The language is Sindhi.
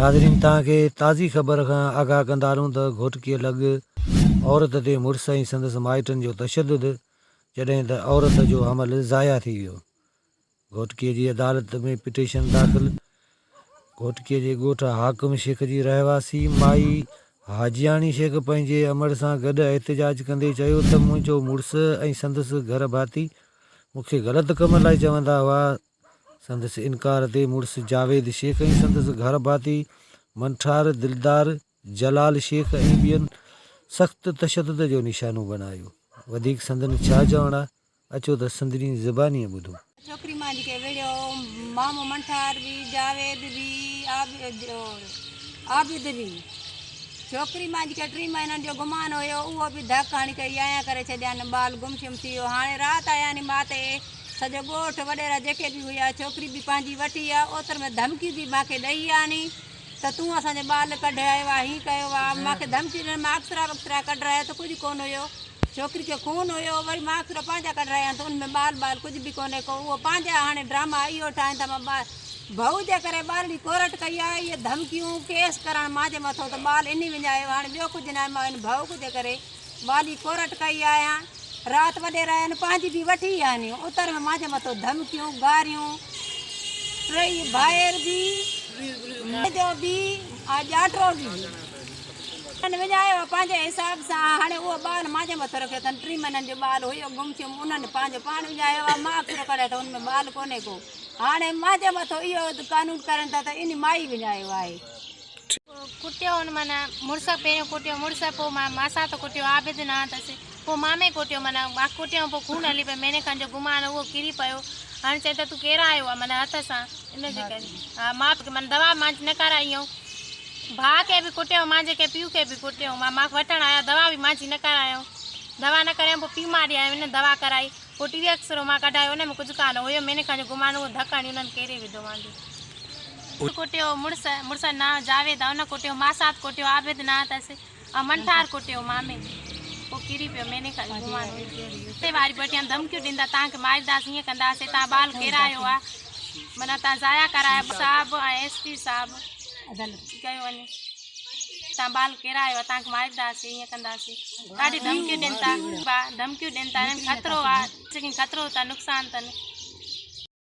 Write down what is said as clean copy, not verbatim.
ناظرين توهان کي تازي خبر کان آگاهه ڪندا هلون ته گهوٽڪي لڳ عورت تي مڙس ۽ سندس مائٽن جو تشدد جڏهن ته عورت جو حمل ضايع ٿي ويو گهوٽڪي جي عدالت ۾ پٽيشن داخل، گهوٽڪي جي ڳوٺ حاڪم شيخ جي رهواسي مائي حاجياڻي شيخ پنهنجي امڙ سان گڏ احتجاج ڪندي چيو ته منهنجو مڙس ۽ سندس گهر ڀاتي مون کي غلط ڪم لاء چوندا هئا، سندس انڪار تي مڙس جاويد شيخ ۽ سندس گهر ڀاتي منٺار دلدار جلال شيخ ۽ ٻين سخت تشدد جو نشانو بڻايو. وڌيڪ سندن ڇا چوڻ آ؟ اچو ته سندري زبانيء ٻڌون. ڇوڪري مانجهه کي وڙهيو، مامو منٺار به، جاويد به، عابد به. ڇوڪري مانجهه کي ٽي مهينن جو گمان هيو، اهو به ڌڪ هڻي ڪري يايان ڪري ڇڏيان، ٻال گم شم ٿي ويو. هاڻي رات آياني ماتي سڄو ڳوٺ، وڏيرا جيڪي به هيا، ڇوڪري به پنهنجي وٺي آ، اوتر ۾ ڌمڪي به مانکي ڏئي آني ته تون اسان جو ٻال ڪڍرايو آ، هين ڪيو آ. مانکي ڌمڪي ڏني، مان اڪسرا وڪسرا ڪڍرايا ته ڪجهه ڪونه هيو. ڇوڪري کي خون هيو وري مان اڪثر پنهنجا ڪڍرايا آهن ته ان ۾ ٻال ٻال ڪجهه به ڪونهي ڪو اهو پنهنجا هاڻي ڊراما اهو ٺاهين ٿا مان ڀؤ جي ڪري ٻارڙي ڪورٽ ڪئي آهي اهي ڌمڪيون ڪيس ڪرڻ مانجي مٿو ته ٻال انهي وڃايو هاڻي ٻيو ڪجهه ناهي مان ان ڀؤ جي ڪري ٻالي ڪورٽ ڪئي آهيان رات وڏيرا آهن پنهنجي به وٺي آهن اتر ۾ مانجي مٿو ڌمڪيون گاريون ٽئي ڀائر به جو به ڄاٽو به. انهن وڃايو آ پنهنجي حساب سان هاڻي اهو ٻال مانجي مٿو رکيو اٿن ٽي مهينن جو ٻال هيو گم ٿيم انهن پنهنجو پاڻ وڃايو آ مان اکر ڪڍيا ته ان ۾ ٻال ڪونهي ڪو هاڻي مانجي مٿو اهو قانون ڪرين ٿا ته ان مائي وڃايو آهي. ڪٽيو هن معنيٰ مڙس پهريون ڪٽيو مڙس پوء ماسات ڪٽيو عابد نه اٿس پوء مامي ڪٽيو معنيٰ ڪٽيو پوء خون هلي پيو مهيني کن جو گمان اهو ڪري پيو هاڻي چئي ته تون ڪيرايو آ معنيٰ هٿ سان ان جي ڪري ها مان معنيٰ دوا مان نه ڪرائي هئم ڀاء کي به ڪٽيو مانجي کي پيء کي به ڪٽيو مان ماکي وٺڻ آيا دوا به مانجي نه ڪرايائون دوا نه ڪرايائون پوء پيء مان ڏي آيو ان دوا ڪرائي پوء ٽي وي ايڪسرو مان ڪڍايو ان ۾ ڪجهه ڪانه هيو مهيني کان جو گمان اهو ڌڪ هڻي انهن ڪيري وڌو مانجو ڪٽيو مڙس مڙس جو نانء جاويد آ ان ڪٽيو ماسات ڪٽيو عابد نانء اٿس ۽ منٺار ڪٽيو مامي پوء ڪري پيو مهيني کان جو گمان هيو اتي واري پٺيان ڌمڪيون ڏيندا تان کي مارينداسين ائين ڪنداسين تان ٻال ڪيرايو آ معنيٰ تان ضايع ڪرايا صاحب ۽ ايس پي صاحب ڪيو وڃي تان ٻال ڪيرايو آ تان کي مارينداسين ائين ڪنداسين ڏاڍي ڌمڪيون ڏين ٿا ڌمڪيون ڏين ٿا هنن خطرو آ خطرو ٿا نقصان اٿن.